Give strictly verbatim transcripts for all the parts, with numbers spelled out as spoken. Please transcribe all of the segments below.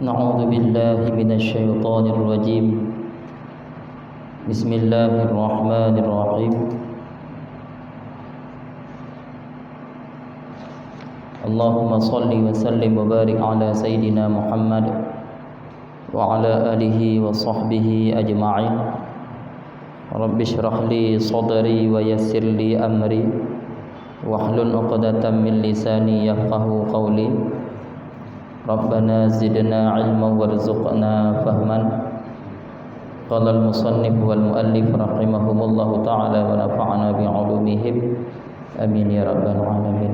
أعوذ بالله من الشيطان الرجيم. بسم الله الرحمن الرحيم. اللهم صل وسلم وبارك على سيدنا محمد وعلى آله وصحبه أجمعين. رب اشرح لي صدري ويسر لي أمري واحلل عقدة من لساني يفقهوا قولي. ربنا زدنا علما وارزقنا فهما. قال المصنف والمؤلف رحمهم الله تعالى ونفعنا بعلومهم. آمين يا رب العالمين.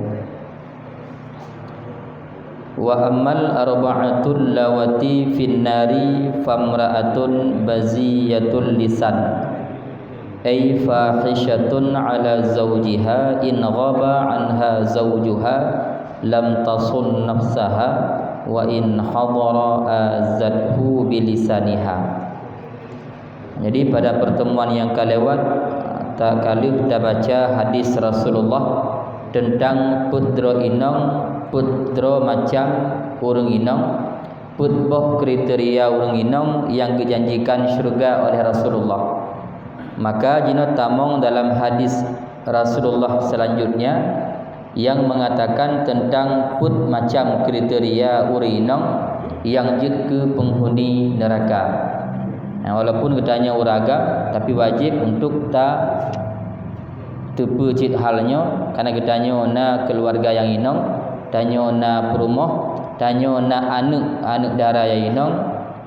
Wa ammal arba'atul lawati fin nari famra'atun baziyatul lisan, ay fahishatun ala zawjiha, in ghaba anha zawjuha lam tasun nafsaha, wa in hadara azathu bilisaniha. Jadi pada pertemuan nyang ka lewat, ta ka lheueh tabaca hadis Rasulullah teuntang peuet droe inong, peuet droe macam ureuëng inong, peuet boh kriteria ureuëng inong nyang geujanjikan syeuruga oleh Rasulullah. Maka jinoe tamong dalam hadis Rasulullah selanjutnya, nyang meungatakan teuntang peuet macam kriteria ureuëng inong nyang jeuet keu peunghuni neuraka. Nah, walaupun geutanyoe ureuëng agam, tapi wajéb untuk ta teupeue cit hal nyoe, karena geutanyoe na keuluwarga nyang inong, tanyoe na peurumoh, tanyoe na aneuëk, aneuëk dara nyang inong,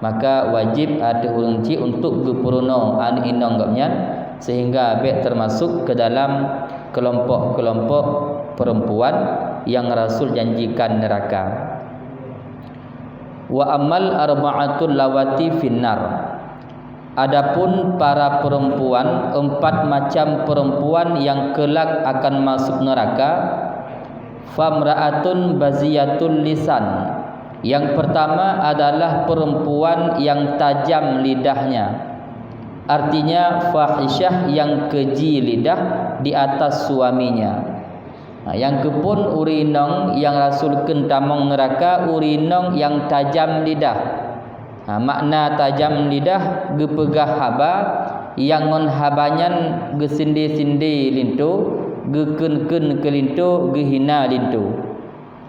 maka wajéb ateueh ureuëng chik untuk geupeurunoe aneuëk inong gobnyan, sehingga bék teumasok keu dalam keulompok-keulompok peurempuan nyang Rasul janjikan neuraka. Wa ammal arba'atul lawati finnar. Adapun para peurempuan, empat macam peurempuan nyang keulak akan masuk neuraka, famra'atun baziyatul lisan. Yang pertama adalah perempuan yang tajam lidahnya, artinya fahisyah yang keji lidah di atas suaminya. Ha, nyang keuphon ureuëng inong nyang Rasul kheun tamong neuraka ureuëng inong nyang tajam lidah. Ha, makna tajam lidah geupeugah haba nyang ngon haba nyan geusinde-sinde linto, geukheun-kheun keu linto, geuhina linto.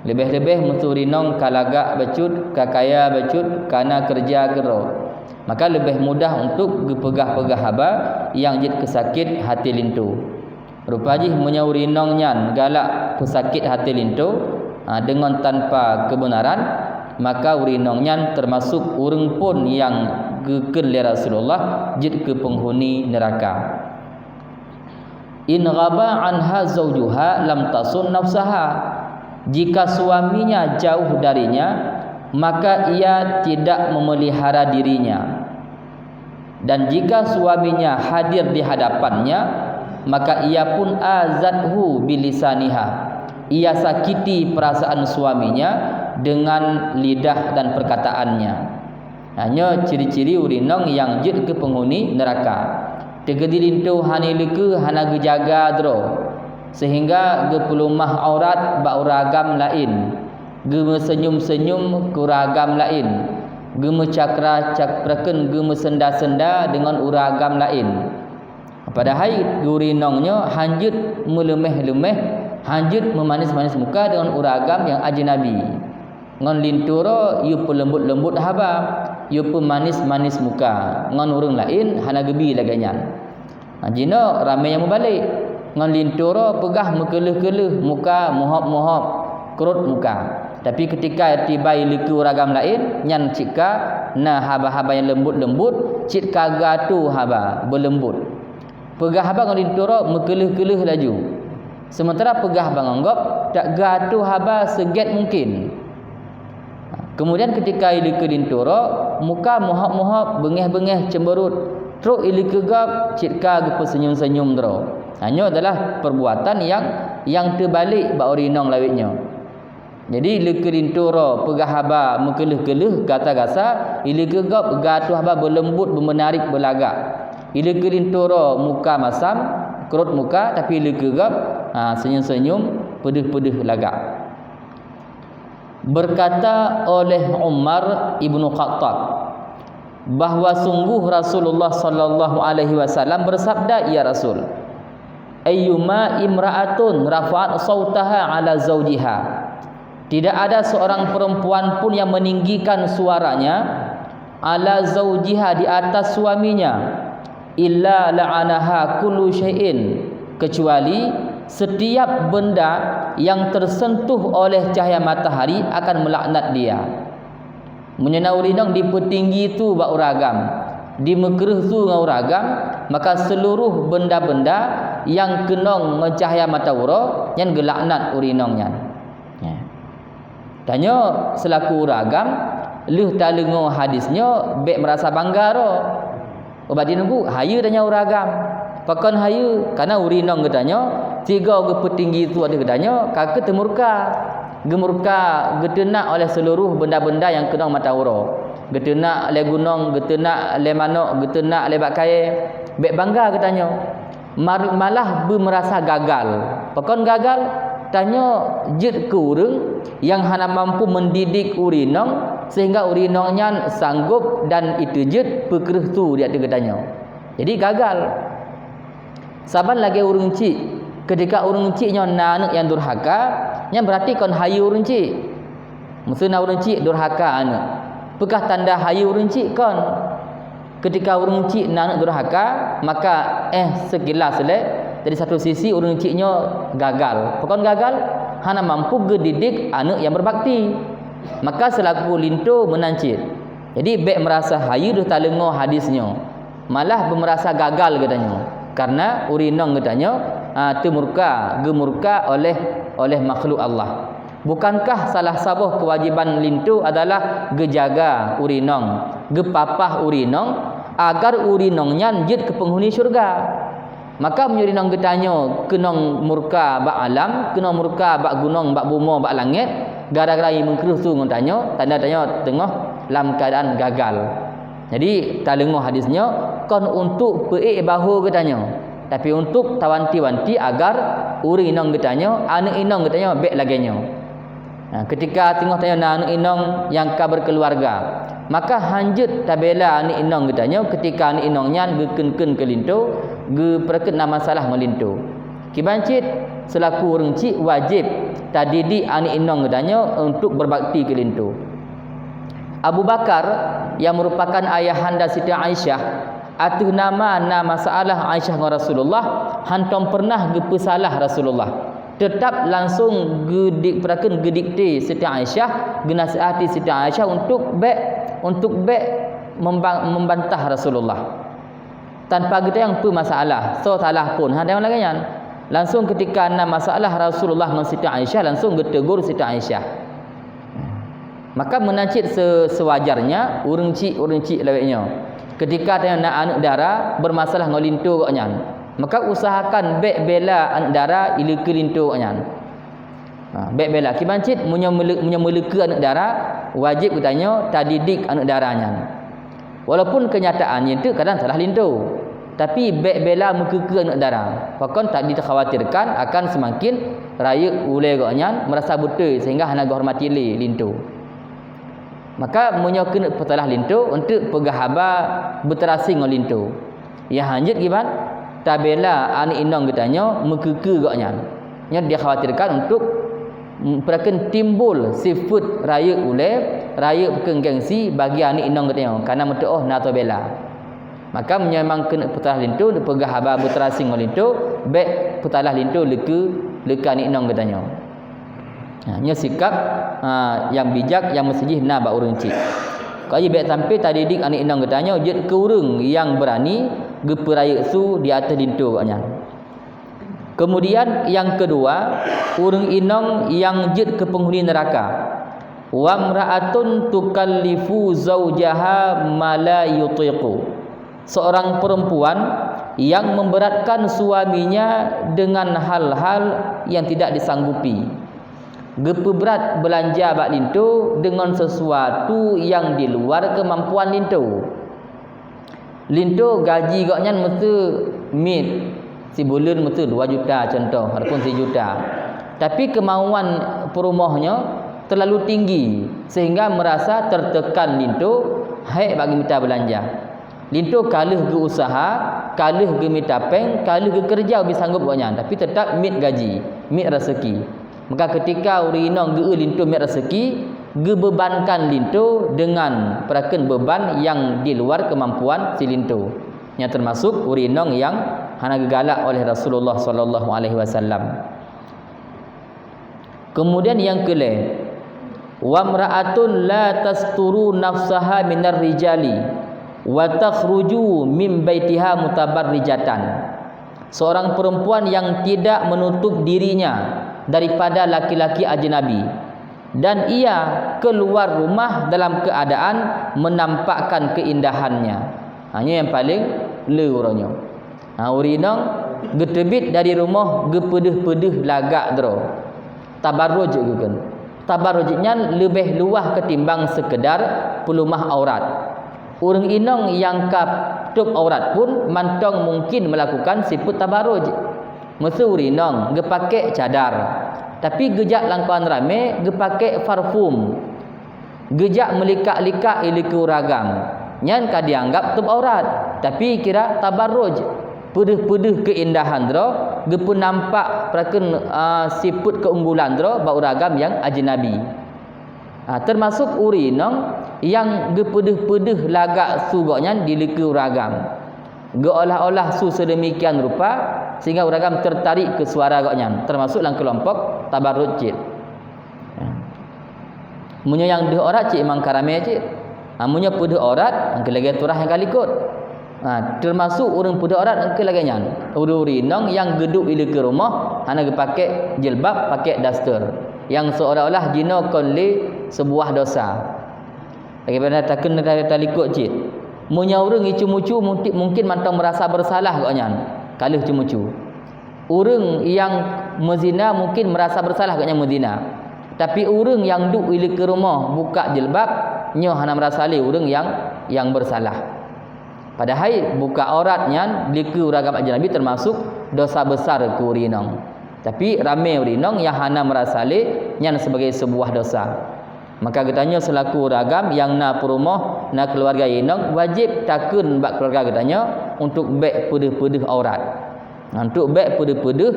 Leubeh-leubeh meuseu ureuëng inong ka lagak bacut, ka kaya bacut, ka na keureuja keudroe, maka leubeh mudah untuk geupeugah-peugah haba nyang jeuet keu sakét até linto. Rupa jih meunyoe ureuëng inong nyan galak peusakét até linto, ha, deungon tanpa keubeunaran, maka ureuëng inong nyan teumasok ureuëng phon nyang geukheun lé Rasulullah jeuet keu peunghuni neuraka. In ghaba anha zaujuha lam tasun nafsaha. Jika suaminya jauh darinya, maka ia tidak memelihara dirinya. Dan jika suaminya hadir di hadapannya, maka ia pun azathu bilisaniha. Ia sakiti perasaan suaminya dengan lidah dan perkataannya. Ha, nyoe ciri-ciri ureuëng inong nyang jeuet keu peunghuni neuraka. Teukeudi linto hana ileukeue, hana geujaga droe, sehingga geupeulumah aurat bak ureuëng agam laén, geumeusenyum-senyum keu ureuëng agam laén, geumeucakra-cakrakeun, geumeusenda-senda deungon ureuëng agam laén. Padahai ureuëng inong nyoe hanjeuet meuleumeh-leumeh, hanjeuet meumanis-manis muka deungon ureuëng agam nyang ajnabi. Ngon linto droe yue peuleumbot-leumbot haba, yue peumanis-manis muka, ngon ureuëng laén hana geubi lagée nyan. Ha, jinoe ramé nyang meubalek. Ngon linto droe peugah meukeuleuh-keuleuh muka, meuhôb-meuhôb, krot muka. Tapi keutika tiba ileukeue ureuëng agam laén, nyan cit ka na haba-haba nyang leumbot-leumbot, cit ka geuatoe haba beuleumbot. Peugah haba ngon linto droe meukeuleuh-keuleuh laju. Seumeuntara peugah haba ngon gob, tak geuatoe haba seugét mungken. Keumudian keutika ileukeue linto droe, muka meuhôb-meuhôb, beungéh-beungéh cemberut, trok ileukeue gob cit ka geupeusenyum-senyum droe. Ha, nyoe adalah perbuatan nyang, nyang teubalek bak ureuëng inong lawét nyoe. Jadi ileukeue linto droe peugah haba meukeuleuh-keuleuh gata-gasa, ileukeue gob geuatoe haba beuleumbot, beumeunarik, beulagak. Ileukeue linto droe muka masam, krot muka, tapi ileukeue gob, ha, senyum-senyum, peudeuh-peudeuh lagak. Berkata oleh Umar ibnu Khattab, bahwa sungguh Rasulullah sallallahu alaihi wasallam bersabda, "Ya Rasul, ayyuma imra'atun rafa'at sautaha ala zaujiha." Tidak ada seorang perempuan pun yang meninggikan suaranya ala zaujiha, di atas suaminya, illa la'anaha kullu syai'in, kecuali setiap benda yang tersentuh oleh cahaya matahari akan melaknat dia. Meunyoe na ureuëng inong dipeutinggi su bak ureuëng agam, dimeukreueh su ngon ureuëng agam, maka seluruh benda-benda nyang keunong ngon cahya mata uroe nyan geulaknat ureuëng inong nyan. Ya. Tanyoe seulaku ureuëng agam, lheueh taleungoe hadis nyoe bék meurasa bangga droe. Ubak di nunggu, hayeue tanyoe ureuëng agam. Pakon hayeue? Karena ureuëng inong geutanyoe, sigoe geupeutinggi su ateueh geutanyoe, ka keuh teumurka. Geumurka, geuteunak oleh seluruh benda-benda nyang keunong mata uroe. Geuteunak lé gunong, geuteunak lé manok, geuteunak lé bak kayée. Bék bangga geutanyoe. Mar-, malah beumeurasa gagal. Pakon gagal? Tanyoe jeuet keu ureuëng nyang hana mampu mendidik ureuëng inong, sehingga ureuëng inong nyan sanggob dan iteujeuet peukreueh su di ateueh geutanyoe. Jadi gagal. Saban lagée ureuëng chik, ketika ureuëng chik nyoe na aneuëk nyang durhaka, nyan beurati kon hayeue ureuëng chik. Meuseu na ureuëng chik durhaka aneuëk, peukah tanda hayeue ureuëng chik kon? Ketika ureuëng chik na aneuëk durhaka, maka, eh, sekilas lé, dari satu sisi ureuëng chik nyoe gagal. Pakon gagal? Hana mampu geudidik aneuëk nyang beubakti. Maka seulaku linto meunan cit. Jadi, bék meurasa hayeue deuh taleungoe hadis nyoe. Malah beumeurasa gagal geutanyoe. Karena ureuëng inong geutanyoe, a, teumurka, geumurka oleh, oleh makhluk Allah. Bukankah salah saboh keuwajéban linto adalah geujaga ureuëng inong, geupapah ureuëng inong, agar ureuëng inong nyan jeuet keu peunghuni syeuruga? Maka meunyoe ureuëng inong geutanyoe keunong murka bak alam, keunong murka bak gunong, bak bumoe, bak langét, gara-gara jimeukreueh su ngon tanyoe, tanda tanyoe teungoh lam keuadaan gagal. Jadi, taleungoe hadis nyoe kon untuk peuék bahô geutanyoe, tapi untuk tawanti-wanti agar ureuëng inong geutanyoe, aneuëk inong geutanyoe bék lagée nyoe. Nah, ketika teungoh tanyoe na aneuëk inong nyang ka beukeuluwarga, maka hanjeuet tabela aneuëk inong geutanyoe ketika aneuëk inong nyan geukheun-kheun keu linto, geupeureukeut na masalah ngon linto. Kiban cit, seulaku ureuëng chik wajéb tadidik aneuëk inong geutanyoe untuk beubakti keu linto. Abu Bakar, nyang meurupakan ayahanda Siti Aisyah, ateueh nama na masalah Aisyah ngon Rasulullah, hántom peureunah geupeusalah Rasulullah. Teutab langsong geudik-, peurakeun geudikte Siti Aisyah, geunasihati Siti Aisyah untuk bék, untuk bék memba-, membantah Rasulullah. Tanpa geutanyong peue masalah, soe salah phon, hana lagée nyan. Langsong ketika na masalah Rasulullah ngon Siti Aisyah, langsong geutegur Siti Aisyah. Maka meunan cit se-, seuwajarnya ureuëng chik-ureuëng chik lawét nyoe, ketika tanyoe na aneuëk dara beurmasalah ngon linto gobnyan, maka usahakan bék bela aneuëk dara ileukeue linto gobnyan. Ha, bék bela. Kiban cit meunyoe meuleu-, meunyoe meuleukeue aneuëk dara, wajéb geutanyoe tadidik aneuëk dara nyan. Walaupun keunyataan nyan teuk kadang salah linto, tapi bék bela meukeue-keue aneuëk dara. Pakon, tak dikhawatirkan akan seumaken rayeuk ulée gobnyan meurasa beutôi sehingga hana geuhormati lé linto. Maka meunyoe keuneuk peusalah linto, eunteuk peugah haba beuteurasi ngon linto. Nyang hanjeuet kiban, tabela aneuëk inong geutanyoe meukeue-keue gobnyan. Nyoe dikhawatirkan untuk, mm, peurakeun timbul sifeuet rayeuk ulée, rayeuk peukeueng gengsi bagi aneuëk inong geutanyoe, kareuna meuteuôh na tabela. Maka meunyoe memang keuneuk peusalah linto, peugah haba beuteurasi ngon linto, bék peusalah linto leukeue, leukeue aneuëk inong geutanyoe. Ha, nyoe sikap, ha, nyang bijak, nyang meuseujih na bak ureuëng chik. Kayée bék sampai tadidik aneuëk inong geutanyoe jeuet keu ureuëng nyang beurani geupeurayeuk su di ateueh linto gobnyan. Keumudian nyang keudua, ureuëng inong nyang jeuet keu peunghuni neuraka. Wamra'atun tukallifu zaujaha ma la yutiqu. Seorang perempuan yang memberatkan suaminya dengan hal-hal yang tidak disanggupi. Geupeubrat beulanja bak linto deungon seusuatu nyang di luar keumampuan linto. Linto gaji gobnyan meuseu miet, sibuleuen meuseu dua juta contoh, ataupun sijuta. Tapi keumauan peurumoh nyoe, terlalu tinggi sehingga merasa tertekan linto, hék bak geumita beulanja. Linto ka lheueh geu-usaha, ka lheueh geumita péng, ka lheueh geukeureuja ubé sanggôp gobnyan, tapi teutap miet gaji, miet raseuki. Maka keutika ureuëng inong geu-eu linto miet raseuki, geubebankan linto deungan peurakeun beuban nyang di luar keumampuan si linto. Nyang teumasok ureuëng inong nyang hana geugalak oleh Rasulullah sallallahu alaihi wasallam. Keumudian nyang keulhée, "Wamra'atun la tasturu nafsaha minar rijali, wa takhruju min baitiha mutabarrijatan." Seorang perempuan yang tidak menutup dirinya daripada laki-laki ajnabi, dan ia keluar rumah dalam keadaan menampakkan keindahannya. Ha, nyoe nyang paleng le uroe nyoe. Ha, ureuëng inong geuteubiet dari rumoh geupeudeuh-peudeuh lagak droe. Tabarruj geukheun. Tabarruj nyan leubeh luwah ketimbang sekedar peulumah aurat. Ureuëng inong nyang ka tôb aurat pun mantong mungkin melakukan sifeuet tabarruj. Meuseu ureuëng inong geupakék cadar, tapi geujak lam kawan ramé geupakék parfum. Geujak meulikak-likak i likeu ureuëng agam, nyan ka jianggab tôb aurat, tapi kira tabarruj, peudeuh-peudeuh keuindahan droe, geupeunampak peurakeun, a, sifeuet keunggulan droe bak ureuëng agam nyang ajnabi. A, teumasok ureuëng inong nyang geupeudeuh-peudeuh lagak su gobnyan di likeu ureuëng agam, geuolah-olah su seudeumikian rupa sehingga ureuëng agam teutarik keu suara gobnyan, teumasok lam keulompok tabarruj cit. Meunyoe nyang deuh aurat cit memang ka ramé cit. Ha, meunyoe peudeuh aurat, engkeu lagée turah nyang ka likot. Ha, teumasok ureuëng peudeuh aurat engkeu lagée nyan. Ureuëng-ureuëng inong nyang geuduek i likeu rumoh, hana geupakék jilbab, pakék daster. Nyang seolah-olah jinoe kon lé seubuah dosa. Lagée bak takheun ta-, talikot cit. Meunyoe ureuëng icu-mucu mungkin, mungkin mantong meurasa beureusalah gobnyan, ka lheueh cu-mucu. Ureuëng nyang meuzina mungkin meurasa beureusalah gobnyan meuzina. Tapi ureuëng nyang duek i likeu rumoh bukak jilbab, nyoe hana meurasa lé ureuëng nyang, nyang beureusalah. Padahai bukak aurat nyan di likeu ureuëng agam ajnabi teumasok dosa besar keu ureuëng inong. Tapi ramé ureuëng inong nyang hana meurasa lé nyan sibagai seubuah dosa. Maka geutanyoe seulaku ureuëng agam nyang na peurumoh, na keuluwarga inong, wajéb takheun bak keuluwarga geutanyoe untuk bék peudeuh-peudeuh aurat. Untuk bék peudeuh-peudeuh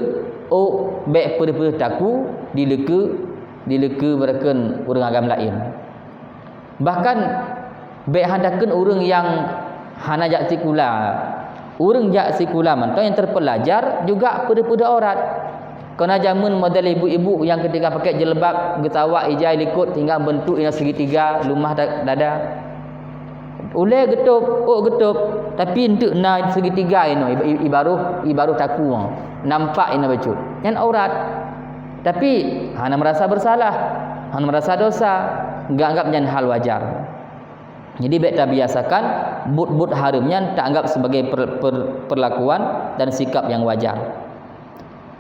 ôk, bék peudeuh-peudeuh takue di likeu, di likeu beureukeuen ureuëng agam laén. Bahkan bék han takheun ureuëng nyang hana jak sikula. Ureuëng jak sikula mantong nyang teupeulajar juga peudeuh-peudeuh aurat. Kon na jameun model ibu-ibu nyang keutika pakai jilbab geutawak ija likot sehingga beuntuk inoe segitiga lumah da-, dada. Ulée geutôb, ôk geutôb, tapi eunteuk na segitiga inoe i, i, i baroh, i baroh takue, nampak inoe bacut. Nyan aurat. Tapi hana meurasa beureusalah, hana meurasa dosa, geuanggab nyan hal wajar. Jadi bék tabiasakan buet-buet hareuem nyan taanggab sibagai per-, per-, peurlakuan dan sikap nyang wajar.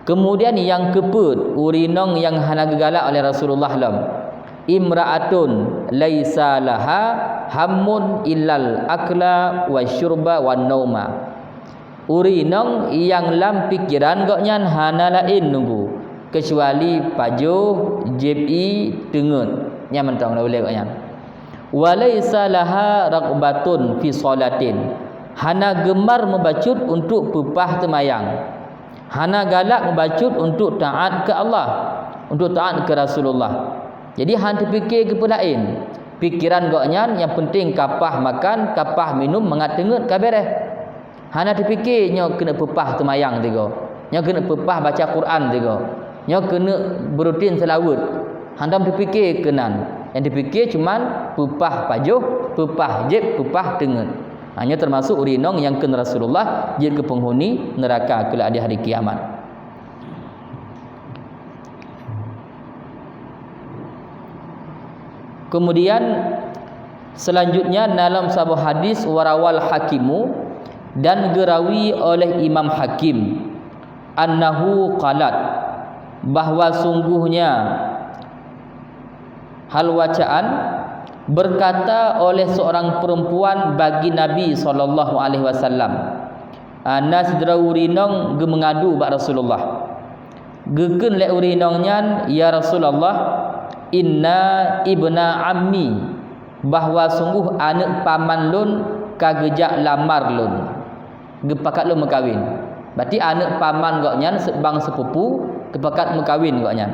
Keumudian nyang keupeuet, ureuëng inong nyang hana geugalak oleh Rasulullah lom, "Imra'atun laisa laha hammun illal akla wasyurba wan nauma." Ureuëng inong nyang lam pikeran gobnyan hana laén nugu keucuali pajoh, jieb ie, teungeut. Nyan mantong na ulée gobnyan. "Wa laisa laha raghbatun fi shalatin." Hana geumar mubacut untuk peupah teumayang. Hana galak mubacut untuk taát keu Allah, untuk taát keu Rasulullah. Jadi han teupike keu peue laén. Pikeran gobnyan nyang peunteng ka paih makan, ka paih minum, mangat teungeut ka béréh. Hana teupike nyoe keuneuk peupah teumayang tigo. Nyoe keuneuk peupah baca Quran tigo. Nyoe keuneuk beurutin seulaweuet. Hantom teupike keunan. Nyang teupike cuman peupah pajoh, peupah jieb, peupah teungeut. Ha, nyoe teumasok ureuëng inong nyang kheun Rasulullah jeuet keu peunghuni neuraka kelak di hari kiamat. Kemudian, selanjutnya dalam saboh hadis, warawal hakimu, dan geurawi oleh Imam Hakim, annahu qalat, bahwa sungguhnya hal wacaan berkata oleh seorang perempuan bagi Nabi sallallahu alaihi wasallam, na sidroe ureuëng inong geumeungadu bak Rasulullah. Geukheun lé ureuëng inong nyan, "Ya Rasulullah, "Inna ibna ammi," bahwa sungguh aneuëk paman lôn ka geujak lamar lôn, geupakat lôn meukawen. Berarti aneuëk paman gobnyan se-, bang sepupu geupakat meukawen gobnyan.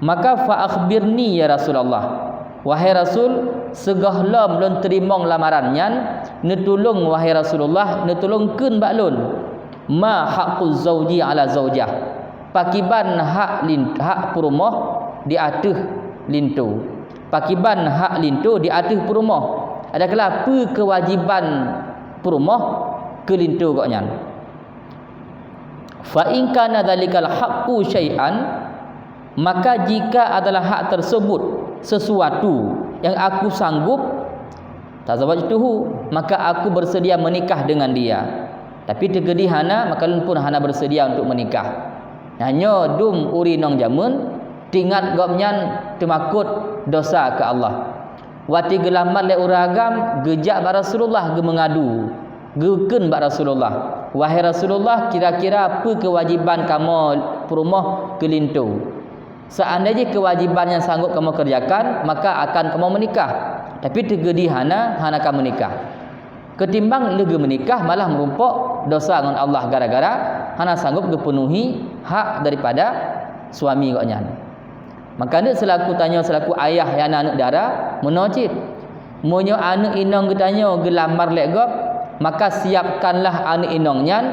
Maka, "Fa akhbirni ya Rasulullah," wahai Rasul, sigohlom lôn teurimong lamaran nyan, neutulông, wahai Rasulullah, neutulông kheun bak lôn, "Ma haqqu zauji ala zaujah?" Pakiban hak lin-, hak peurumoh di ateueh linto? Pakiban hak linto di ateueh peurumoh? Adakala peue keuwajiban peurumoh keu linto gobnyan? "Fa in kana dzalikal haqqu syai'an," maka jika adalah hak tersebut sesuatu yang aku sanggup, "tazawwajtuhu," maka aku bersedia menikah dengan dia. Tapi teukeudi hana, maka lôn pun hana bersedia untuk menikah. Nyan nyoe dum ureuëng inong jameun, teuingat gobnyan teumakot dosa keu Allah. Watée geulamar lé ureuëng agam, geujak bak Rasulullah geumeungadu, geukheun bak Rasulullah, "Wahai Rasulullah, kira-kira peue keuwajiban kamoe peurumoh keu linto? Seandai jih keuwajiban nyan sanggup kamoe keureujakan, maka akan kamoe meunikah. Tapi teukeudi hana, hana ka meunikah." Keutimbang lheueh geumeunikah malah meurumpok dosa ngon Allah gara-gara hana sanggup geupeunuhi hak daripada suami gobnyan. Maka aneuëk seulaku tanyoe seulaku ayah nyang na aneuëk dara meunoe cit. Meunyoe aneuëk inong geutanyoe geulamar lé gob, maka siapkanlah aneuëk inong nyan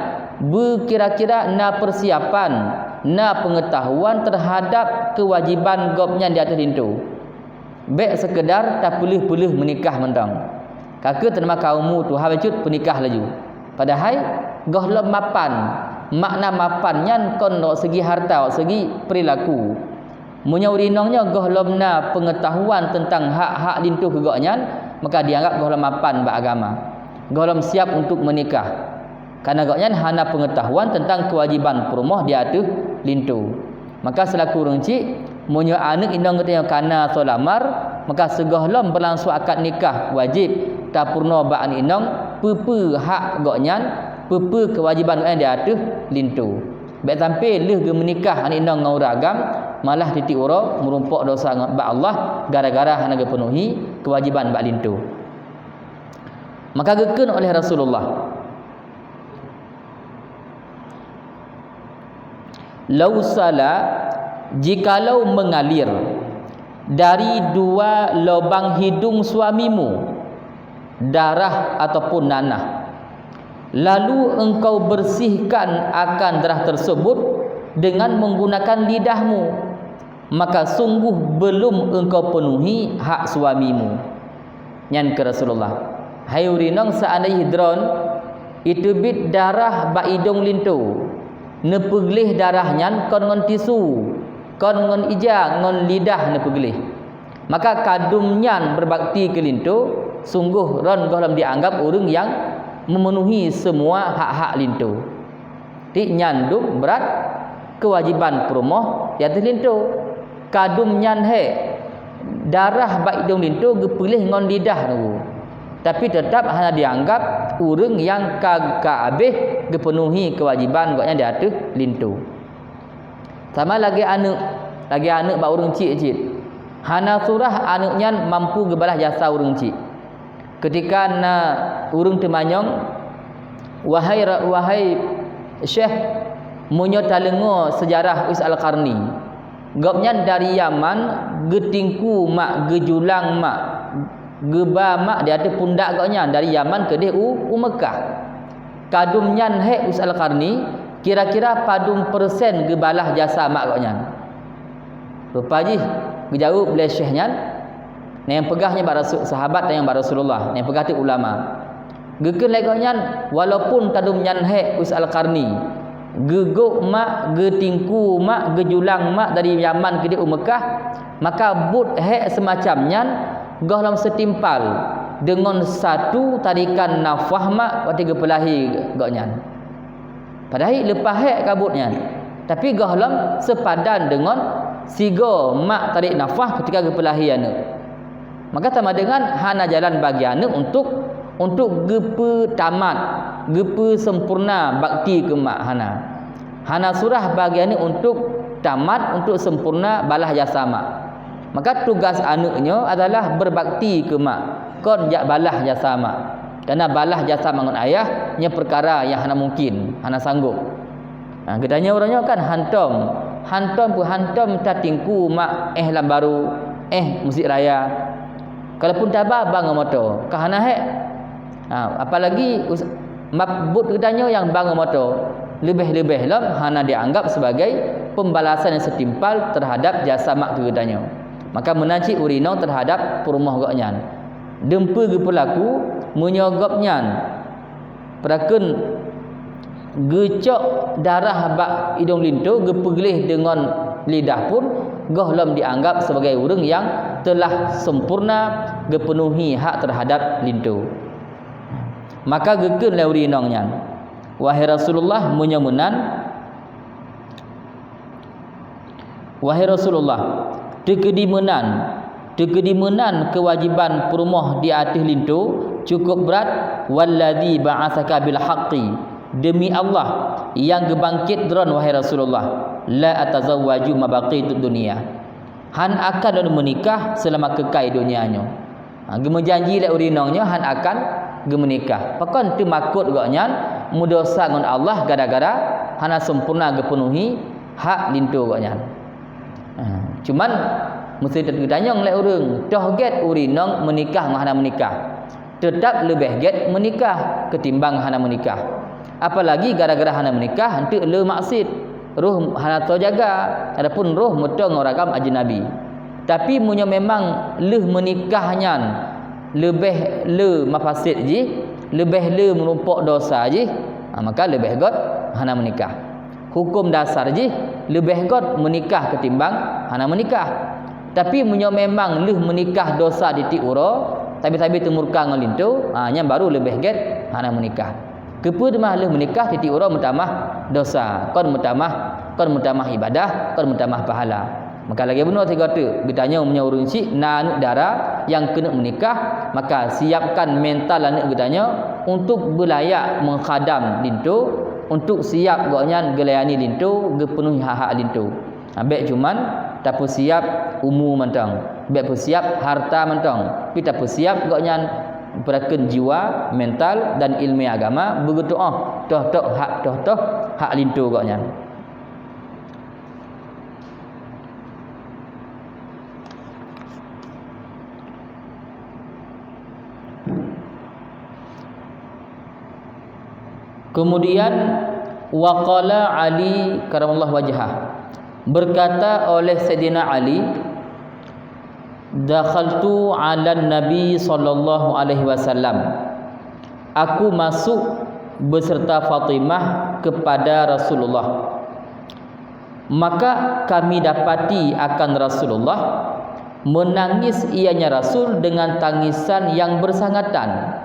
beukira-kira na peusiapan, na peungeutahuan teuhadab keuwajiban gobnyan di ateueh linto. Bék seukeudar tapeuleueh-peuleueh meunikah mantong. Ka kheueh teuma ka umu tuha bacut peunikah laju. Padahai gohlom mapan. Makna mapan nyan kon ôk seugi hareuta, ôk seugi peurilaku. Meunyoe ureuëng inong nyoe gohlom na peungeutahuan teuntang hak-hak linto keu gobnyan, maka dianggab gohlom mapan bak agama. Gohlom siab untuk meunikah. Kareuna gobnyan hana peungeutahuan teuntang keuwajiban peurumoh di ateueh linto. Maka seulaku ureuëng chik, meunyoe aneuëk inong geutanyoe kana soe lamar, maka sigohlom beulangsong akad nikah wajéb tapeurunoe bak aneuëk inong peue-peue hak gobnyan, peue-peue keuwajiban gobnyan di ateueh linto. Bék sampai lheueh geumeunikah aneuëk inong ngon ureuëng agam, malah tieb-tieb uroe meurumpok dosa ngon, bak Allah gara-gara hana geupeunuhi keuwajiban bak linto. Maka geukheun oleh Rasulullah, "Lau sala, jikalau mengalir dari dua lubang hidung suamimu darah ataupun nanah, lalu engkau bersihkan akan darah tersebut dengan menggunakan lidahmu, maka sungguh belum engkau penuhi hak suamimu." Nyan keu Rasulullah, "Hai ureuëng inong, seandai jih droen jiteubiet darah bak idong linto, neupeugleh darah nyan kon ngon tisu, kon ngon ija, ngon lidah neupeugleh, maka kadum nyan beubakti keu linto, sunggoh droen gohlom jianggab ureuëng nyang meumeunuhi seumua hak-hak linto." Tieb nyan dum brat keuwajiban peurumoh di ateueh linto. Kadum nyan hék, darah bak idong linto geupeugleh ngon lidah nunggu, tapi teutab hana jianggab ureuëng nyang ka, ka habéh geupeunuhi keuwajiban gobnyan di ateueh linto. Sama lagée aneuëk, lagée aneuëk bak ureuëng chik cit. Hana surah aneuëk nyan mampu geubalah jasa ureuëng chik. Keutika na ureuëng teumanyong, "Wahai ra-, wahai Syekh, meunyoe taleungoe seujarah Uwais Al-Qarni, gobnyan dari Yaman geutingku mak, geujulang mak, geuba mak di ateueh pundak gobnyan dari Yaman keudeh u, u Meukah. Kadum nyan hék Uwais Al-Qarni, kira-kira padum persen geubalah jasa mak gobnyan?" Rupa jih geujaweueb lé syekh nyan, nyang peugah nyan bak Rasul, sahabat nyang bak Rasulullah, nyang peugah teuk ulama. Geukheun lé gobnyan, "Walaupun kadum nyan hék Uwais Al-Qarni, geugok mak, geutingku mak, geujulang mak dari Yaman keudeh u Meukah, maka buet hék seumacam nyan gohlom seutimpal deungon satu tarikan nafah mak watée geupeulahé gobnyan." Padahai leupah hék ka buet nyan, tapi gohlom seupadan deungon sigoe mak tarék nafah keutika geupeulahé aneuëk. Maka sama deungon hana jalan bagi aneuëk untuk, untuk geupeutamat, geupeuseumpurna bakti keu mak, hana. Hana surah bagi aneuëk untuk tamat, untuk seumpurna balah jasa mak. Maka tugas aneuëk nyoe adalah berbakti keu mak, kon jak balah jasa mak. Karena balah jasa mak ngon ayah nyoe peukara nyang hana mungkin, hana sanggob. Ha, geutanyoe uroe nyoe kan hantom, hantom peuhantom tatingku mak éh lam baro, éh Mesjid Raya. Kalaupun taba ba ngon moto, ka hana hék. Ha, apalagi us-, mab-, buet geutanyoe nyang ba ngon moto, leubeh-leubeh lom hana dianggap sebagai pembalasan yang setimpal terhadap jasa mak keu geutanyoe. Maka meunan cit ureuëng inong terhadap peurumoh gobnyan. Deumpeue geupeulaku meunyoe gobnyan peurakeun geucok darah bak idong linto, geupeugleh deungon lidah pun, gohlom dianggap sebagai ureuëng nyang telah sempurna geupeunuhi hak terhadap linto. Maka geukheun lé ureuëng inong nyan, "Wahai Rasulullah, meunyoe meunan, wahai Rasulullah, teukeudi meunan, teukeudi meunan keuwajéban peurumoh di ateueh linto cukup brat, wallazi ba'atsaka bil haqqi, demi Allah nyang geubangkét droen, wahai Rasulullah, la atazawwaju ma baqitud dunya, hán akan lôn meunikah seulama keukai donya nyoe." Ha, geumeujanji lé ureuëng inong nyoe hán akan geumeunikah. Pakon teumakot gobnyan meudosa ngon Allah gara-gara hana sempurna geupeunuhi hak linto gobnyan. Ha, cuman meusti teutanyong lé ureuëng, toh gét ureuëng inong meunikah ngon hana meunikah? Teutab leubeh gét meunikah keutimbang hana meunikah. Apalagi gara-gara hana meunikah eunteuk le maksiet, roh hana teujaga, adapun roh meuto ngon ragam ajeunabi. Tapi meunyoe memang lheueh meunikah nyan leubeh le mafasid jih, leubeh le meurumpok dosa jih, ha, maka leubeh gét hana meunikah. Huköm dasar jih leubeh gét meunikah keutimbang hana meunikah. Tapi meunyoe memang lheueh meunikah dosa titik uroe, sabe-sabe teumurka ngon linto, ha, nyan baru leubeh gét hana meunikah. Keupeue teuma lheueh meunikah titik uroe meutamah dosa, kon meutamah, kon meutamah ibadah, kon meutamah pahala. Maka lagée bunoe sigoe teuk, geutanyoe meunyoe ureuëng chik na aneuëk dara nyang keuneuk meunikah, maka siapkan mental aneuëk geutanyoe untuk beulayak meukhadam linto, untuk siap gobnyan geulayani linto, geupeunuhi hak-hak linto. Ha, bék cuman tapeusiap umu mantong, bék peusiap harta mantong, tapi tapeusiap gobnyan peurakeun jiwa, mental, dan iéleumé agama beugeutuoh toh-toh hak, toh-toh hak linto gobnyan. Kemudian, waqala Ali karamallahu wajhah, berkata oleh Saidina Ali, "Dakhaltu 'alan Nabi sallallahu alaihi wasallam." Aku masuk beserta Fatimah kepada Rasulullah. Maka kami dapati akan Rasulullah, menangis ianya Rasul dengan tangisan yang bersangatan.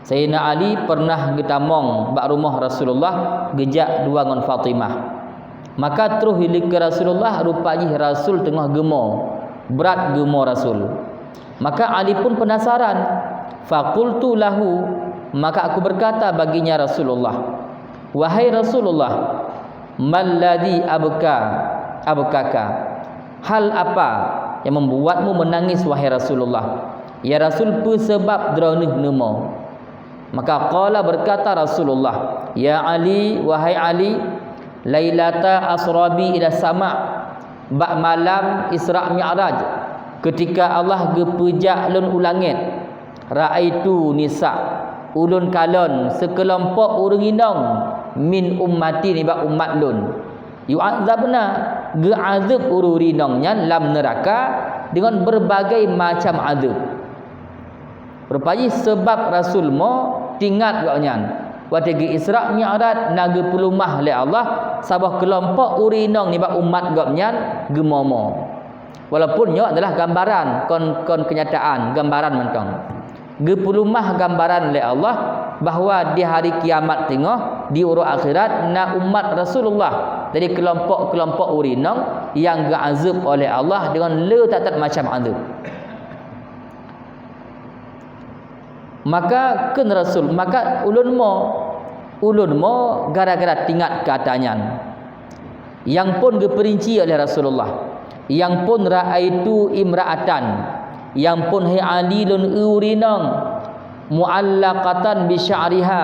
Saidina Ali pernah geutamong bak rumoh Rasulullah geujak dua ngon Fatimah. Maka troh ileuka Rasulullah, rupa jih Rasul teungoh geumo, brat geumo Rasul. Maka Ali pun penasaran. Faqultu lahu, maka aku berkata baginya Rasulullah, "Wahai Rasulullah, malladzi abka, abkaka? Hal apa yang membuatmu menangis, wahai Rasulullah? Ya Rasul, peue sabab droeneuh neumo?" Maka qala, berkata Rasulullah, "Ya Ali, wahai Ali, lailata asra bi ila sama', bak malam Isra Mi'raj, ketika Allah geupeujak lôn u langét, raaitu nisa, ulôn kalon sikeulompok ureuëng inong min ummati, nibak umat lôn, yu'adzabna, geuazeueb ureuëng inong nyan lam neuraka deungon berbagai macam azeueb." Rupa jih sabab Rasul mo, teuingat gobnyan, watée geu-Isra Mi'raj na geupeulumah lé Allah saboh keulompok ureuëng inong nibak umat gobnyan geumo-mo. Walaupun nyoe adalah gambaran, kon, kon keunyataan, gambaran mantong. Geupeulumah gambaran lé Allah bahwa di hari kiamat teungoh, di uroe akhirat, na umat Rasulullah dari keulompok-keulompok ureuëng inong nyang geuazeueb oleh Allah deungon le that-that macam azeueb. Maka kheun Rasul, maka ulôn mo, ulôn mo gara-gara teuingat kata nyan. Nyang phon geupeurinci oleh Rasulullah. Nyang phon ra'aitu imra'atan, nyang phon hai Ali lôn eu ureueng inong, mu'allaqatan bi sya'riha.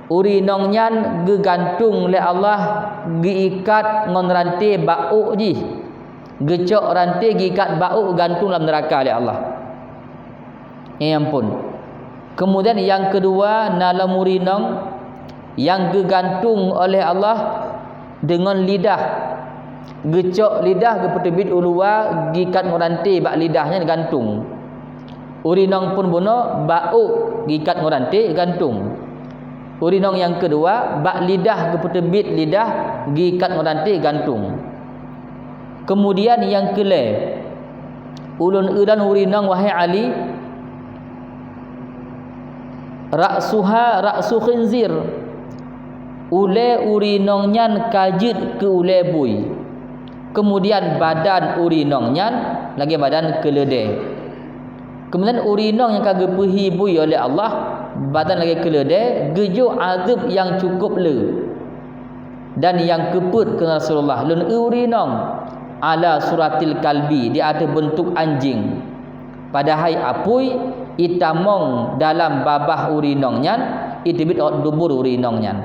Ureueng inong nyan geugantung lé Allah, geuikat ngon ranté bak ôk jih. Geucok ranté geuikat bak ôk, geugantung lam neuraka lé Allah. Eh, ampôn. Keumudian nyang keudua, na lom ureueng inong nyang geugantung oleh Allah deungon lidah. Geucok lidah, geupeuteubiet u luwa, geuikat ngon ranté bak lidah nyan gantung. Ureueng inong phon bunoe bak ôk geuikat ngon ranté gantung. Ureueng inong nyang keudua bak lidah, geupeuteubiet lidah, geuikat ngon ranté gantung. Keumudian nyang keulhèe, ulôn eu lôn ureueng inong, wahai Ali, ra'suha ra'su khinzir, ulèe ureueng inong nyan ka jeuet keu ulèe bui. Keumudian badan ureueng inong nyan lagèe badan keuleudèe. Keumudian ureueng inong nyang ka geupeuhi bui oleh Allah, badan lagèe keuleudèe, geujok azeueb nyang cukôp le. Dan nyang keupeuet, kheun Rasulullah, lôn eu ureueng inong ala suratil kalbi, di ateueh beuntuk anjing. Padahai apui itamong dalam babah ureueng inong nyan, iteubiet rot dubur ureueng inong nyan.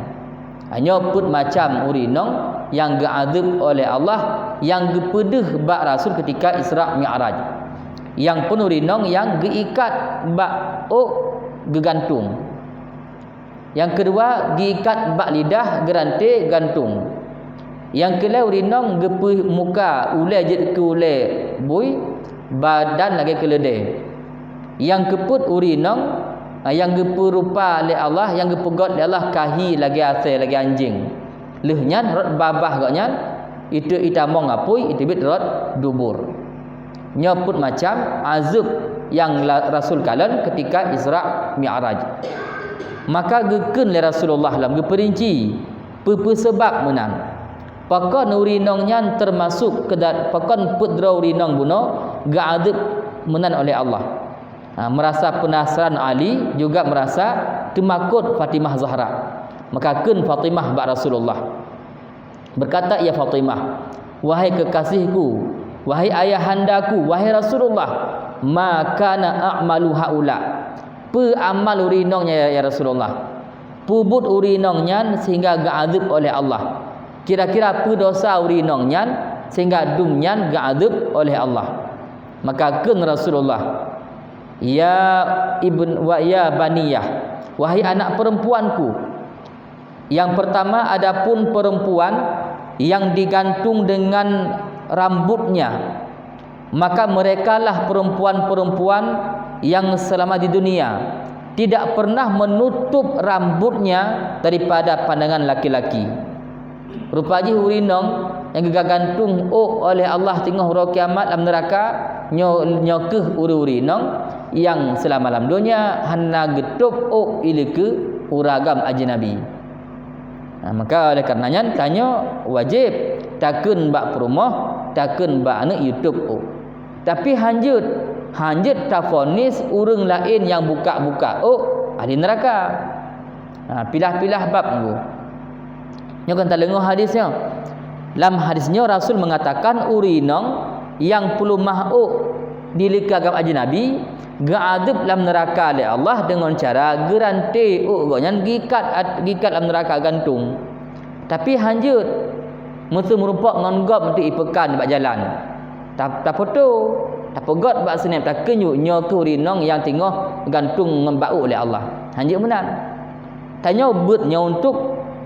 Nyoe peuet macam ureueng inong nyang geuazeueb oleh Allah, nyang geupeudeuh bak Rasul keutika Isra Mi'raj. Nyang phon ureueng inong nyang geuikat bak ôk geugantung. Nyang keudua, geuikat bak lidah, geuranté gantung. Nyang keulhèe, ureueng inong geupeuh muka, ulèe jeuet keu ulèe bui, badan lagèe keuleudèe. Nyang keupeuet, ureueng inong nyang geupeurupa lé Allah, nyang geupeugöt lé Allah, ka hi lagèe asèe, lagèe anjing. Lheueh nyan rot babah gobnyan, itu itamong apui, iteubiet rot dubur. Nyoe peuet macam azeueb nyang la-, Rasul kalon keutika Isra Mi'raj. Maka geukheun lé Rasulullah lom geupeurinci peue-peue sabab meunan. Pakon ureueng inong nyan teumasok keu da-, pakon peuet droe ureueng inong bunoe geuazeueb meunan oleh Allah. Ha, meurasa peunasaran Ali, juga meurasa teumakot Fatimah Zahra. Maka kheun Fatimah bak Rasulullah. Berkata ia Fatimah, "Wahai kekasihku, wahai ayahandaku, wahai Rasulullah, ma kana a'malu haula." Peue amal ureueng inong nyan, ya, ya Rasulullah? Peue buet ureueng inong nyan sehingga geuazeueb oleh Allah? Kira-kira peue dosa ureueng inong nyan sehingga dum nyan geuazeueb oleh Allah? Maka kheun Rasulullah, "Ya ibn wa ya baniyah, wahai anak perempuanku, yang pertama, adapun perempuan yang digantung dengan rambutnya, maka merekalah perempuan-perempuan yang selama di dunia tidak pernah menutup rambutnya daripada pandangan laki-laki." Rupa jih ureueng inong nyang geugantung ôk oleh Allah teungoh uroe kiamat lam neuraka, nyoe, nyoe kheueh ureueng-ureueng inong nyang seulama lam donya hana geutôb ôk ileukeue ureueng agam ajnabi. Nah, maka oleh karena nyan, tanyoe wajéb takheun bak peurumoh, takheun bak aneuk yue tôb ôk. Tapi hanjeuet, hanjeuet tafonis ureueng laén nyang buka-buka ôk ahli neuraka. Ha, pilah-pilah bab nyoe. Nyoe kan taleungoh hadis nyoe. Lam hadis nyoe Rasul meungatakan ureueng inong nyang peuleumah ôk di likot agam ajnabi geuazeueb lam neuraka lé Allah deungon cara geuranté ôk gobnyan geuikat at-, geuikat lam neuraka gantung. Tapi hanjeuet meuseu meurumpok ngon gob untuk ipeukan bak jalan. Ta-, tafoto, tapeugöt bak seunéb, takheun nyoe kheueh ureueng inong nyang teungoh gantung ngon bak ôk lé Allah. Hanjeuet meunan. Tanyoe beuet nyoe untuk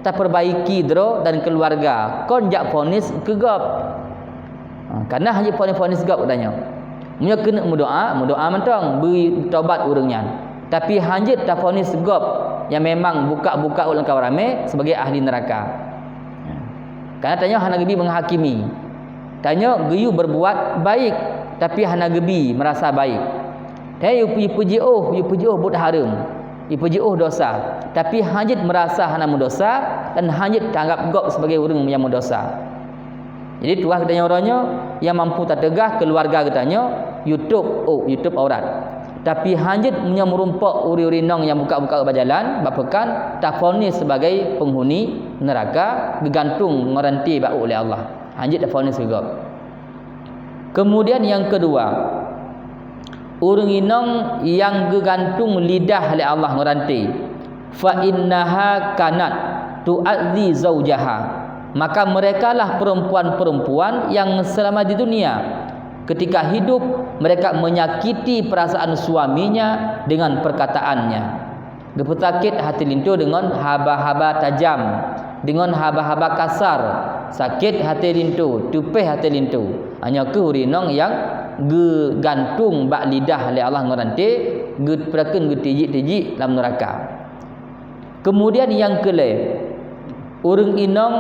tapeurbaiki droe dan keuluwarga, kon jak fonis keu gob. Ha, kana hanjeuet fonis-fonis gob tanyoe. Meunyoe keuneuk meudoa, meudoa mantong, bri tobat ureueng nyan. Tapi hanjeuet tafonis gob nyang memang buka-buka ôk lam kawan ramé sibagai ahli neuraka. Ha. Kana tanyoe hana geubi meuhakimi. Tanyoe geuyue beurbuat baik, tapi hana geubi meurasa baik. Tanyoe yue, yue peujiôh, yue peujiôh buet hareuem, yue peujiôh dosa, tapi hanjeuet meurasa hana meudosa dan hanjeuet taanggab gob sibagai ureueng nyang meudosa. Jadi, tuha geutanyoe uroe nyoe nyang mampu tateugah keuluwarga geutanyoe, yue tôb ôk, yue tôb aurat. Tapi hanjeuet meunyoe meurumpok ureueng-ureueng inong nyang buka-buka ôk bak jalan, bak peukan, tafonis sibagai peunghuni neuraka, geugantung ngon ranté bak ôk lé Allah. Hanjeuet tafonis keu gob. Kemudian nyang keudua, ureuëng inong nyang geugantung lidah lé Allah ngon ranté, fa innaha kanat tu'adzi zaujaha, maka merekalah perempuan-perempuan yang selama di dunia, ketika hidup, mereka menyakiti perasaan suaminya dengan perkataannya. Geupeusakét hati linto deungon haba-haba tajam, deungon haba-haba kasar, sakét hati linto, teupéh hati linto. Nyoe keuh ureuëng inong nyang geugantung bak lidah lé Allah ngon ranté, geupeurakeun geutijik-tijik lam neuraka. Kemudian nyang keulhée, ureuëng inong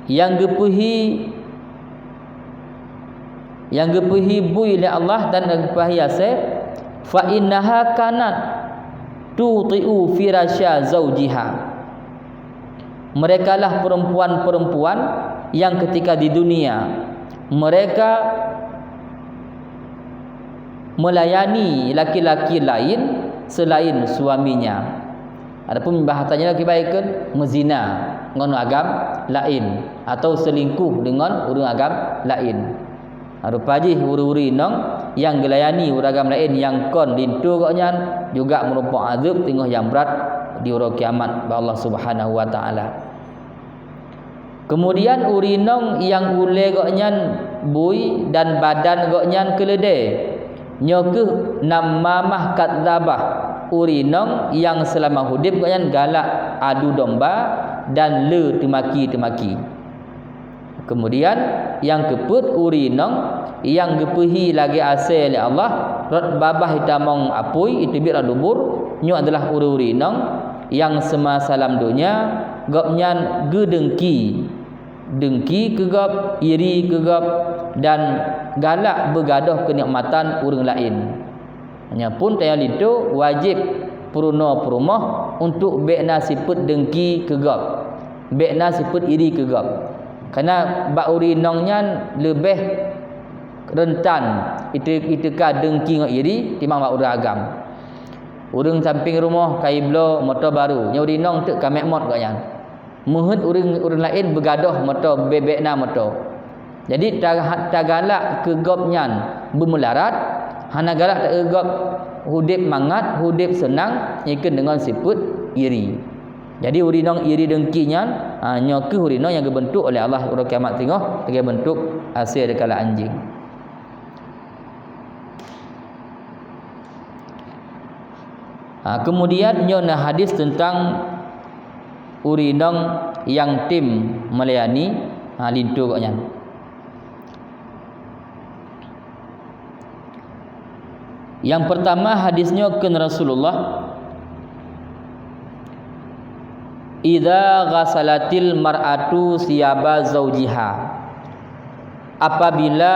nyang geupeuhi, nyang geupeuhi bui lé Allah dan geupeuhi asée, fa innaha kanat tuti'u firasya zaujiha. Merekalah perempuan-perempuan yang ketika di dunia mereka melayani laki-laki lain selain suaminya. Adapun bahasanya lagi baik kan meuzina ngon agam lain atau selingkuh dengan ureuëng agam lain. Ha, rupa jih ureuëng-ureuëng inong nyang geulayani ureuëng agam lain nyang kon linto gobnyan juga meureumpok azeueb teungoh nyang brat di uroe kiamat bak Allah Subhanahu wa Taala. Keumudian ureuëng inong nyang ulée gobnyan bui dan badan gobnyan keuleudée, nyoe kheueh namamah kadzabah, ureuëng inong nyang seulama udeb gobnyan galak adu domba dan le teumaki-teumaki. Keumudian nyang keupeuet ureuëng inong nyang geupeuhi lagée asée lé Allah, rot babah itamong apui, iteubiet rot dubur, nyoe adalah ureuëng-ureuëng inong nyang seumasa lam donya gobnyan geudeungki, deungki keu gob, iri keu gob, dan galak beugadôh keunikmatan ureuëng laén. Nyan pun tanyoe linto wajéb peurunoe peurumoh untuk bék na sifeuet deungki keu gob, bék na sifeuet iri keu gob. Kareuna bak ureuëng inong nyan leubeh rentan ite-, iteuka deungki ngon iri timbang bak ureuëng agam. Ureuëng sampéng rumoh ka jibloe moto barô, nyoe ureuëng inong teuk ka méuh mot gobnyan. Meuheuet ureuëng, ureuëng laén beugadôh moto, bék-bék na moto. Jadi, ta-, tagalak keu gobnyan beumeularat, hana galak keu gob udeb mangat, udeb seunang, ikheun deungon sifeuet iri. Jadi, ureuëng inong iri deungki nyan, ha, nyoe kheueh ureuëng inong nyang geubeuntuk oleh Allah uroe kiamat teungoh lagée beuntuk asée dikala anjing. Ha, keumudian nyoe na hadis teuntang ureuëng inong nyang tem meulayani, ha, linto gobnyan. Nyang peurtama hadis nyoe kheun Rasulullah, "Idza ghasalatil mar'atu siyaba zaujiha." Apabila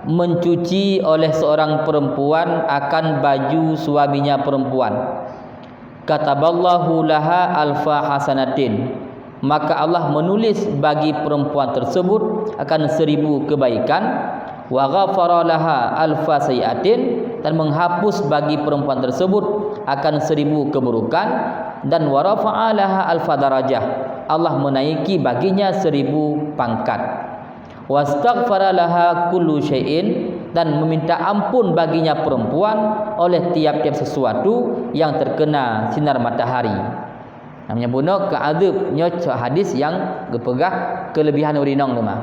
mencuci oleh seorang perempuan akan baju suaminya perempuan, "Kataballahu laha alfa hasanatin," maka Allah menulis bagi perempuan tersebut akan seribu kebaikan, "Wa ghafara laha alfa sayyi'atin," dan menghapus bagi perempuan tersebut akan seribu keburukan, dan "Wa rafa'a laha alfa darajah," Allah menaiki baginya seribu pangkat. "Wastaghfara laha kullu syai'in," dan meminta ampun baginya perempuan oleh tiap-tiap sesuatu yang terkena sinar matahari. Nah, meunyoe bunoe keu azeueb, nyoe cok hadis nyang geupeugah keulebihan ureuëng inong teuma.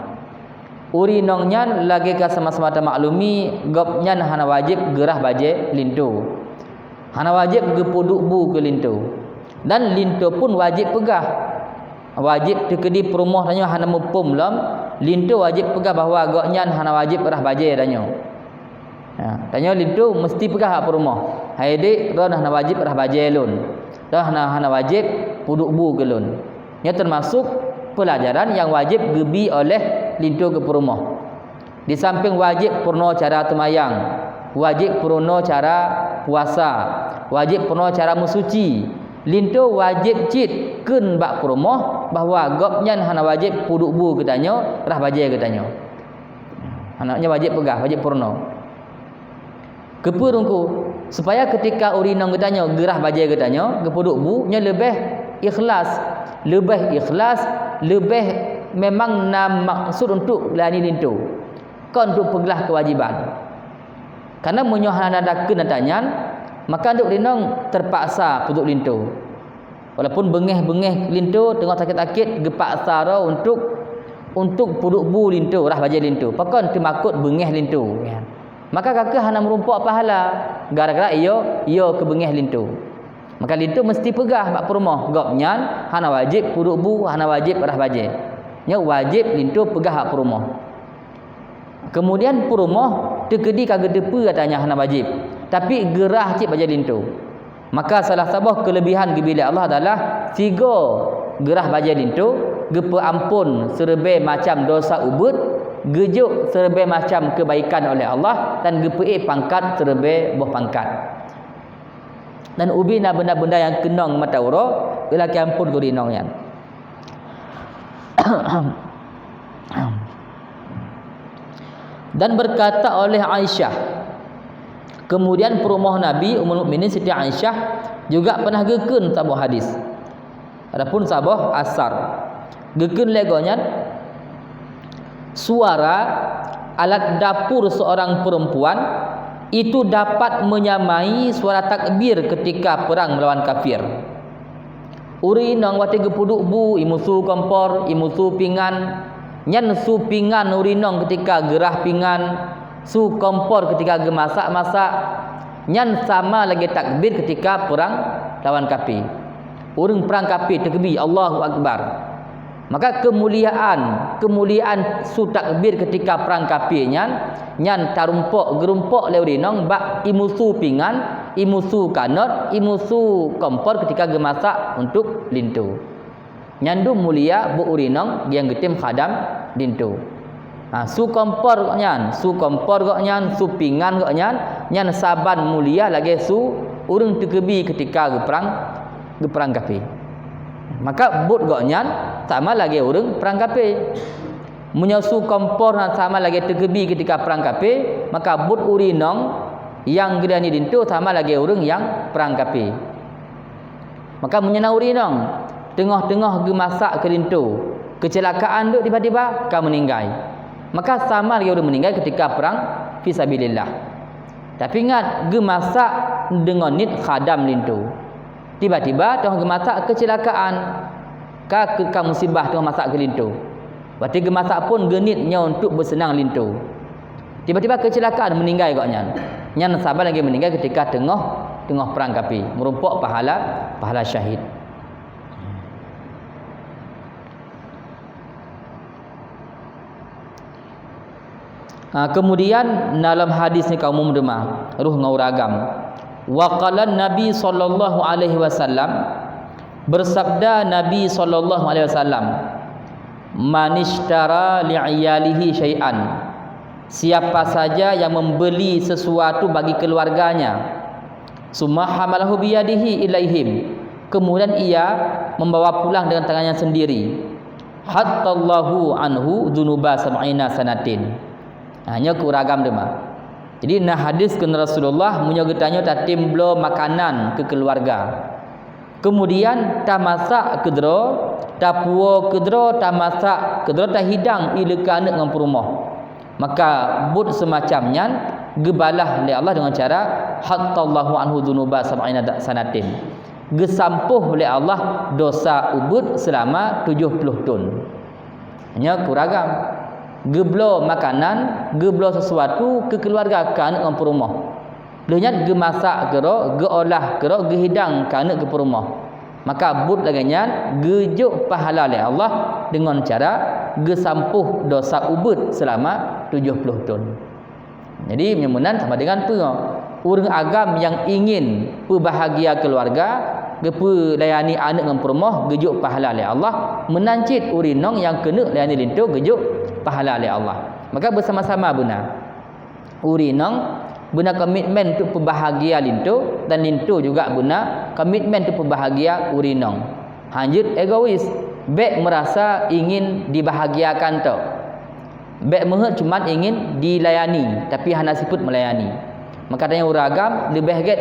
Ureuëng inong nyan lagée ka sama-sama tamaklumi, gobnyan hana wajéb geurah bajée linto. Hana wajéb geupeuduek bu keu linto. Dan linto pun wajéb peugah. Wajéb teukeudi peurumoh tanyoe hana muphom lom, linto wajéb peugah bahwa gobnyan hana wajéb rah bajée tanyoe. Ha, tanyoe linto meusti peugah bak peurumoh, "Hai dék, droeneuh hana wajéb rah bajée lôn. Droeneuh hana, hana wajéb peuduek bu keu lôn." Nyoe teumasok peulajaran nyang wajéb geubi oleh linto keu peurumoh. Di sampéng wajéb peurunoe cara teumayang, wajéb peurunoe cara puasa, wajéb peurunoe cara meusuci, linto wajéb cit kheun bak peurumoh bahwa gobnyan hana wajéb peuduek bu geutanyoe, rah bajée geutanyoe. Hana, nyoe wajéb peugah, wajéb peurunoe. Keupeue Teungku? Supaya keutika ureuëng inong geutanyoe geurah bajée geutanyoe, geupeuduek bu, nyoe leubeh ikhlas, leubeh ikhlas, leubeh memang na maksud untuk layani linto. Kon untuk peuglah kewajiban. Karena meunyoe hana dakeuh ata nyan, maka duek rinong terpaksa peuduek linto. Walaupun beungéh-beungéh linto teungoh sakét-sakét, geupaksa droe untuk, untuk peuduek bu linto, rhah bajée linto. Pakon teumakot beungéh linto, ya. Maka ka keuh hana meurumpok pahala, gara-gara iyo, iyo keu beungéh linto. Maka linto meusti peugah bak peurumoh, gobnyan hana wajéb peuduek bu, hana wajéb rhah bajée. Nyoe wajéb linto peugah bak peurumoh. Keumudian peurumoh teukeudi ka geuteupeue ata nyan hana wajéb, tapi geurhah cit bajée linto. Maka salah saboh keulebihan geubri lé Allah adalah sigoe geurhah bajée linto, geupeuamphon siribée macam desya ubeuet, geujok siribée macam keubaikan oleh Allah, dan geupeuék pangkat siribée boh pangkat. Dan ubé na benda-benda nyang keunong mata uroe, geulakée amphon keu rinong nyan. Dan berkata oleh Aisyah, kemudian peurumoh Nabi, Ummul Mukminin Siti Aisyah, juga pernah geukheun saboh hadis ataupun saboh asar. Geukheun lé gobnyan, suara alat dapur seorang perempuan itu dapat menyamai suara takbir ketika perang melawan kafir. Ureuëng inong watée geupeuduek bu, imusu kompor, imusu pingan, nyan su pingan ureuëng inong keutika geurhah pingan, su kompor keutika geumasak-masak, nyan sama lagée takbir keutika peurang lawan kafé. Ureuëng peurang kafé takbir, Allahu Akbar. Maka keumuliaan, keumuliaan su takbir keutika peurang kafé nyan, nyan tarumpok, geurumpok lé ureuëng inong bak imusu pingan, imusu kanot, imusu kompor keutika geumasak untuk linto. Nyan dum mulia buet ureuëng inong nyang geutem khadam linto. Ha, su kompor gobnyan, su kompor gobnyan, su pingan gobnyan, nyan saban mulia lagée su ureuëng takbir keutika geupeurang, geupeurang kafé. Maka buet gobnyan sama lagée ureuëng peurang kafé. Meunyoe su kompor nyan sama lagée takbir keutika peurang kafé, maka buet ureuëng inong nyang geulayani linto sama lagée ureuëng nyang peurang kafé. Maka meunyoe na ureuëng inong teungoh-teungoh geumasak keu linto, keucilakaan duek tiba-tiba ka meuninggai, maka sama lagée ureuëng meuninggai keutika peurang fisabilillah. Tapi ingat, geumasak deungon niet khadam linto. Tiba-tiba teungoh geumasak keucilakaan, ka, ka musibah teungoh masak keu linto. Watée geumasak phon geuniet nyoe untuk beuseunang linto. Tiba-tiba keucilakaan, meuninggai gobnyan. Nyan saban lagée meuninggai keutika teungoh, teungoh peurang kafé, meurumpok pahala, pahala syahid. Ha, kemudian dalam hadis ni ka umum teuma, roh ngon ureuëng agam. Wa qala Nabi sallallahu alaihi wasallam, bersabda Nabi sallallahu alaihi wasallam, "Manishtara li'iyalihi syai'an." Siapa saja yang membeli sesuatu bagi keluarganya, summa hamalahu biyadihi ilaihim, kemudian ia membawa pulang dengan tangannya sendiri, hattallahu anhu dzunuba sab'ina sanatin. Ha, nyoe keu ureuëng agam teuma. Jadi na hadis kheun Rasulullah, meunyoe geutanyoe tatem bloe makanan keu keuluwarga, keumudian tamasak keu droe, tapuwoe keu droe, tamasak keu droe, tahidang ie le keu aneuëk ngon peurumoh, maka buet seumacam nyan geubalah lé Allah deungon cara, hattallahu anhu dzunuba sab'ina sanatin, geusampôh lé Allah dosa ubeuet seulama tujoh ploh thon. Nyoe keu ureuëng agam. Geubloe makanan, geubloe sisuatu keu keuluwarga, keu aneuëk ngon peurumoh. Lheueh nyan geumasak keu droe, geuolah keu droe, geuhidang keu aneuëk keu peurumoh. Maka buet lagée nyan geujok pahala lé Allah deungon cara geusampôh dosa ubeuet seulama tujoh ploh thon. Jadi, meunyoe meunan sama dengan peue? Ureuëng agam nyang ingin peubahagia keuluwarga, geupeulayani aneuëk ngon peurumoh, geujok pahala lé Allah, meunan cit ureuëng inong nyang keuneuk layani linto geujok pahala lé Allah. Maka beusama-sama beuna. Ureuëng inong beuna komitmen untuk peubahagia linto, dan linto juga beuna komitmen untuk peubahagia ureuëng inong. Hanjeuet egois, bék meurasa ingin dibahagiakan tok. Bék meuheuet cuman ingin dilayani, tapi hana sifeuet meulayani. Maka tanyoe ureuëng agam leubeh gét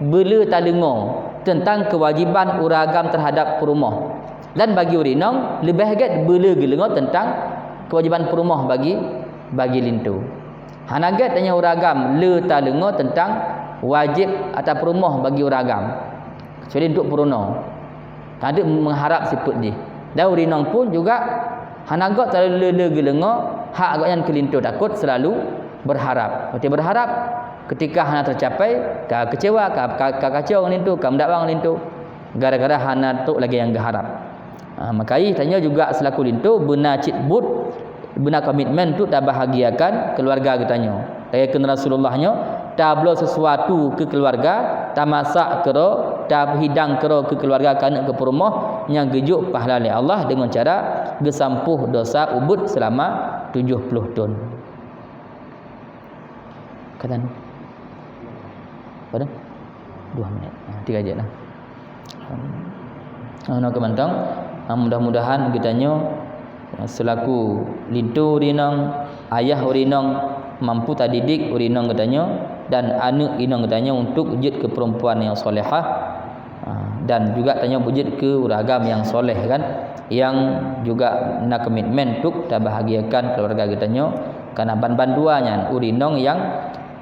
beule taleungoe teuntang keuwajéban ureuëng agam teuhadab peurumoh. Dan bagi ureuëng inong leubeh gét beule geuleungoe teuntang keuwajéban peurumoh bagi, bagi linto. Hana gét tanyoe ureueng agam le taleungo teuntang wajéb atau peurumoh bagi ureueng agam, kecuali untuk peurunoe. Ka deuek meuharab sifeuet jih. Dan ureueng inong pun juga hana gét talalu le-le geuleungo hak gobnyan keu linto, takot seulalu berharap. Berarti berharap, ketika hana tercapai, ka kecewa, ka, ka, ka kacau ngon linto, ka meudakwa ngon linto, gara-gara hana trok lagée nyang geuharab. Ha, maka jih tanyoe juga seulaku linto beuna cit buet, beuna komitmen untuk tabahagiakan keuluwarga geutanyoe. Lagée kheun Rasulullah nyoe, tabloe sisuatu keu keuluwarga, tamasak keudroe, tahidang keudroe keu keuluwarga, keu aneuk, keu peurumoh nyang geujok pahala lé Allah deungon cara geusampôh dosa ubit seulama tujoh ploh thon. Kata ni. Pada? Dua minit. Ha, tiga je lah. Ha, nak ke mantong. Ha, mudah-mudahan geutanyoe, ha, selaku linto ureueng inong, ayah ureueng inong, mampu tadidik ureueng inong geutanyoe dan aneuk inong geutanyoe untuk jeuet keu perempuan yang solehah. Ha, dan juga tanyoe beujeuet keu ureueng agam nyang soleh kan, nyang juga na komitmen untuk tabahagiakan keuluwarga geutanyoe, karena ban-ban dua nyan ureueng inong nyang,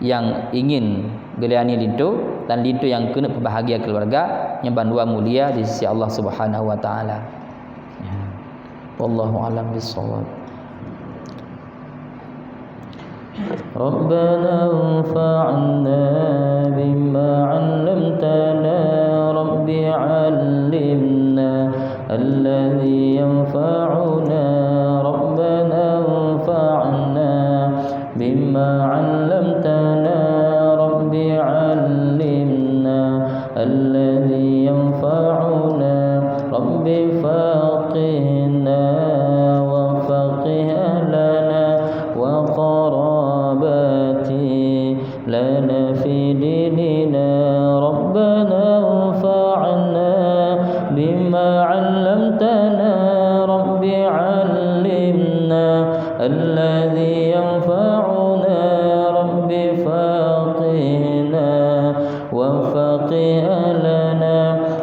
nyang ingin geulayani linto dan linto nyang keuneuk peubahagia keuluwarga, nyan ban dua mulia di sisi Allah Subhanahu wa Taala. Ya. Wallahu a'lam bissawab. ربنا انفعنا بما علمتنا. رب علمنا الذي ينفعنا. ربنا انفعنا بما علمتنا. رب علمنا الذي ينفعنا. رب فقهنا وفقه أهلنا وقراباتي لنا في ديننا. ربنا انفعنا بما علمتنا. رب علمنا الذي ينفعنا. رب فقهنا وفقه أهلنا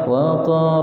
وقراباتنا